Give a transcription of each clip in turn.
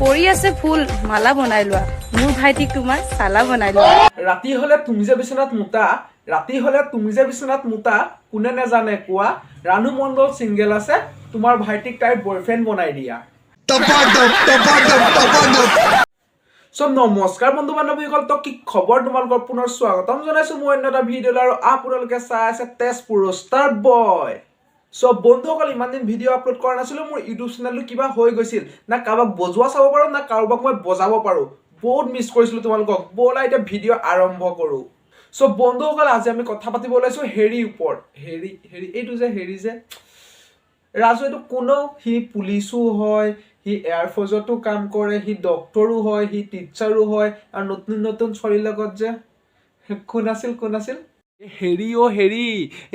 পৰি আছে ফুল, মালা বনাই লোৱা। মোৰ ভাইটিক তোমাৰ চালা বনাই লোৱা। ৰাতি হলে তুমি যে বিচনাত মুতা, ৰাতি হলে তুমি যে বিচনাত মুতা, কোনে নেজানে কোৱা? ৰাণু মণ্ডল ছিংগেল আছে, তোমাৰ ভাইটিক তাইৰ বয়ফ্ৰেণ্ড বনাই দিয়া। চ' নমস্কাৰ বন্ধু বান্ধৱীসকল, তো কি খবৰ তোমালোকৰ? পুনৰ স্বাগতম জনাইছো মই অন্য এটা ভিডিঅ'লৈ আৰু আপোনালোকে চাই আছে তেজপুৰ ষ্টাৰ বয়। চ' বন্ধুসকল, ইমান দিন ভিডিঅ' আপলোড কৰা নাছিলোঁ। মোৰ ইউটিউব চেনেলটো কিবা হৈ গৈছিল, না কাৰোবাক বজোৱা চাব পাৰোঁ, না কাৰোবাক মই বজাব পাৰোঁ। বহুত মিছ কৰিছিলোঁ তোমালোকক। ব'লা, এতিয়া ভিডিঅ' আৰম্ভ কৰোঁ। চ' বন্ধুসকল, আজি আমি কথা পাতিব ওলাইছোঁ হেৰিৰ ওপৰত। হেৰি হেৰি এইটো যে হেৰি যে ৰাজু, এইটো কোনো সি পুলিচো হয়, সি এয়াৰফ'ৰ্চতো কাম কৰে, সি ডক্টৰো হয়, সি টিচাৰো হয় আৰু নতুন নতুন ছোৱালীৰ লগত যে কোন আছিল, কোন আছিল হেৰি, অ' হেৰি,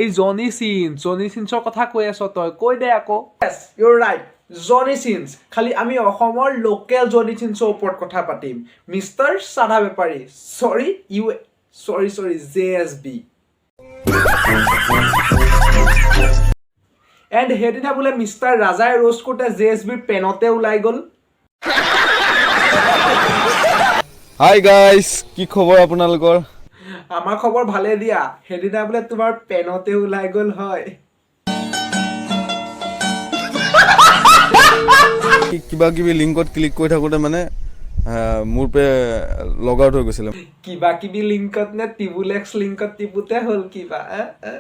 এই জনি চিনছ, জনি চিনছৰ কথা কৈ আছ তই, কৈ দে আকৌ। Yes, you're right, Johnny Sins. খালি আমি অসমৰ লোকেল জনি চিনছৰ ওপৰত কথা পাতিম, মিষ্টাৰ চাধা বেপাৰী, চৰি ইউ চৰি চৰি জেএছবি। এণ্ড সেইদিনা বোলে মিষ্টাৰ ৰাজাই ৰ'ষ্ট কৰোঁতে জেএছবিৰ পেনতে ওলাই গ'ল। হাই গাইস, কি খবৰ আপোনালোকৰ? আমাৰ খবৰ ভালে দিয়া। সেইদিনা বোলে তোমাৰ পেনতে ওলাই গ'ল হয়? কিবা কিবি লিংকত ক্লিক কৰি থাকোঁতে মানে মোৰ পে লগ আউট হৈ গৈছিলে। কিবা কিবি লিংকত নে টিবুলেক্স লিংকত টিপুতে হ'ল কিবা, এ, এ?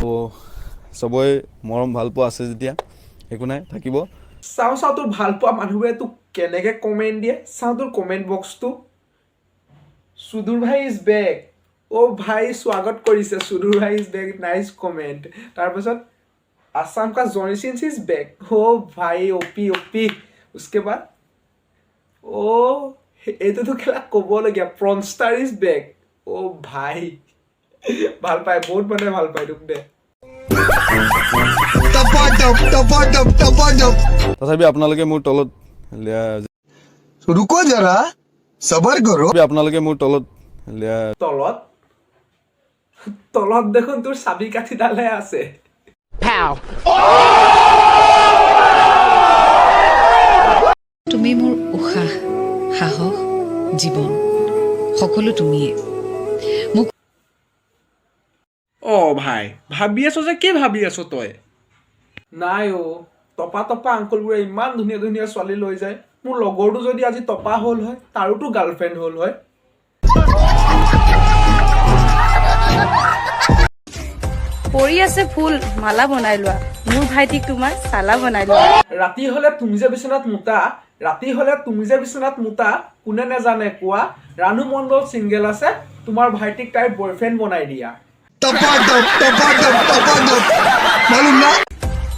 ত' চবৰে মৰম ভাল পোৱা আছে যেতিয়া একো নাই, থাকিব। চাওঁ চাওঁ, তোৰ ভাল পোৱা মানুহবোৰে তোক কেনেকে কমেণ্ট দিয়ে। চাওঁ তোৰ কমেণ্ট বক্সটো। "সুদূৰ ভাই is back", অ' ভাই, স্বাগত কৰিছে। "সুদূৰ ভাই is back", nice comment. তাৰপাছত "আছাম কা জনি চিনছ is back", অ' ভাই, অপি অপি। उसके बाद অ' এইটোতো খেলা ক'বলগীয়া, "প্ৰনষ্টাৰ is back", অ' ভাই, ভাল পায় বহুত, মানে ভাল পায় তোক দে। তথাপি আপোনালোকে মোৰ তলত रुको जरा, सबर करो। তথাপি আপোনালোকে মোৰ তলত তলত তলত দেখোন তোৰ চাবি কাঠিডালহে আছে। তুমি মোৰ উশাহ, সাহস, জীৱন, সকলো তুমিয়ে মোক। অ ভাই, ভাবি আছ যে কি ভাবি আছ তই? নাই অ', টপা টপা আংকুলবোৰে ইমান ধুনীয়া ধুনীয়া ছোৱালী লৈ যায়। মোৰ লগৰটো যদি আজি টপা হ'ল হয়, তাৰোতো গাৰ্লফ্ৰেণ্ড হ'ল হয়। পৰি আছে ফুল, মালা বনাই লোৱা। মোৰ ভাইটিক তোমাৰ চালা বনাই লোৱা। ৰাতি হলে তুমি যে বিচনাত মুতা, ৰাতি হলে তুমি যে বিচনাত মুতা, কোনে নেজানে কোৱা? ৰাণু মণ্ডল ছিংগেল আছে, তোমাৰ ভাইটিক তাইৰ বয়ফ্ৰেণ্ড বনাই দিয়া। मालूम ना।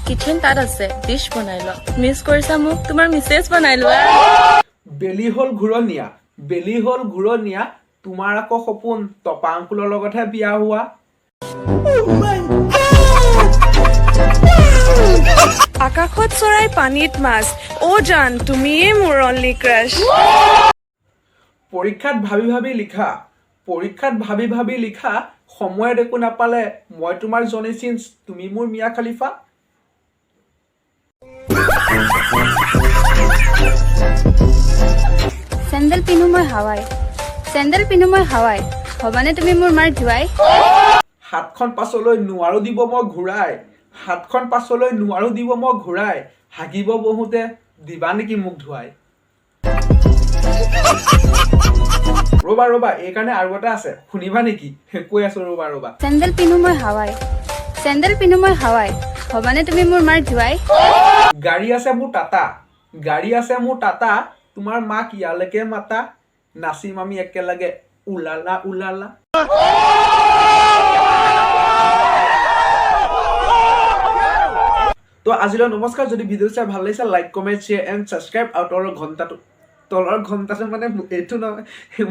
কিচেন তাত আছে, ডিছ বনাই লোৱা। মিছ কৰিছা মোক, তোমাৰ মিছেছ বনাই লোৱা। বেলি হ'ল ঘূৰণীয়া, বেলি হ'ল ঘূৰণীয়া, তোমাৰ আকৌ সপোন টপা আংকুলৰ লগতহে বিয়া হোৱা। আকাশত চৰাই, পানীত মাছ, অ' জান, তুমিয়ে মোৰ অনলি ক্ৰাছ। পৰীক্ষাত ভাবি ভাবি লিখা, পৰীক্ষাত ভাবি ভাবি লিখা, সময়ত একো নাপালে মই তোমাৰ জনি চিনছ, তুমি মোৰ মিয়া খালিফা। চেণ্ডেল পিন্ধো মই হাৱাই, চেণ্ডেল পিন্ধো মই হাৱাই, হ'বানে তুমি মোৰ মাৰ জোৱাই? হাতখন পাছলৈ নোৱাৰো দিব মই ঘূৰাই, হাতখন পাছলৈ নোৱাৰো দিব মই ঘূৰাই, হাগিব বহোতে দিবা নেকি মোক ধুৱাই? ৰ'বা ৰ'বা, এইকাৰণে আৰু এটা আছে, শুনিবা নেকি? কৈ আছো, ৰ'বা ৰ'বা। চেণ্ডেল পিন্ধো মই হাৱাই, চেণ্ডেল পিন্ধো মই হাৱাই, হ'বানে তুমি মোৰ মাৰ জোৱাই? গাড়ী আছে মোৰ টাটা, গাড়ী আছে মোৰ টাটা, তোমাৰ মাক ইয়ালৈকে মাতা, নাচিম আমি একেলগে উলালা উলালা। তো আজিলৈ নমস্কাৰ। যদি ভিডিঅ' চাই ভাল লাগিছে, like, comment, share and subscribe আৰু তলৰ ঘণ্টাটো, তলৰ ঘণ্টাটো মানে এইটো নহয়,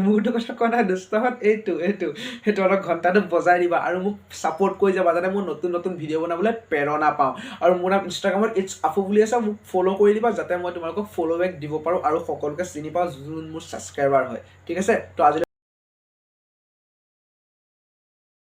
মোৰটো কথা কোৱা নাই দোস্তহঁত, এইটো এইটো সেই তলৰ ঘণ্টাটো বজাই দিবা আৰু মোক ছাপোৰ্ট কৰি যাবা, যাতে মই নতুন নতুন ভিডিঅ' বনাবলৈ প্ৰেৰণা পাওঁ। আৰু মোৰ নাম ইনষ্টাগ্ৰামত it's আফু বুলি আছে, মোক ফ'ল' কৰি দিবা, যাতে মই তোমালোকক ফ'ল' বেক দিব পাৰোঁ আৰু সকলোকে চিনি পাওঁ যোন মোৰ ছাবস্ক্ৰাইবাৰ হয়। ঠিক আছে, তো আজিলৈ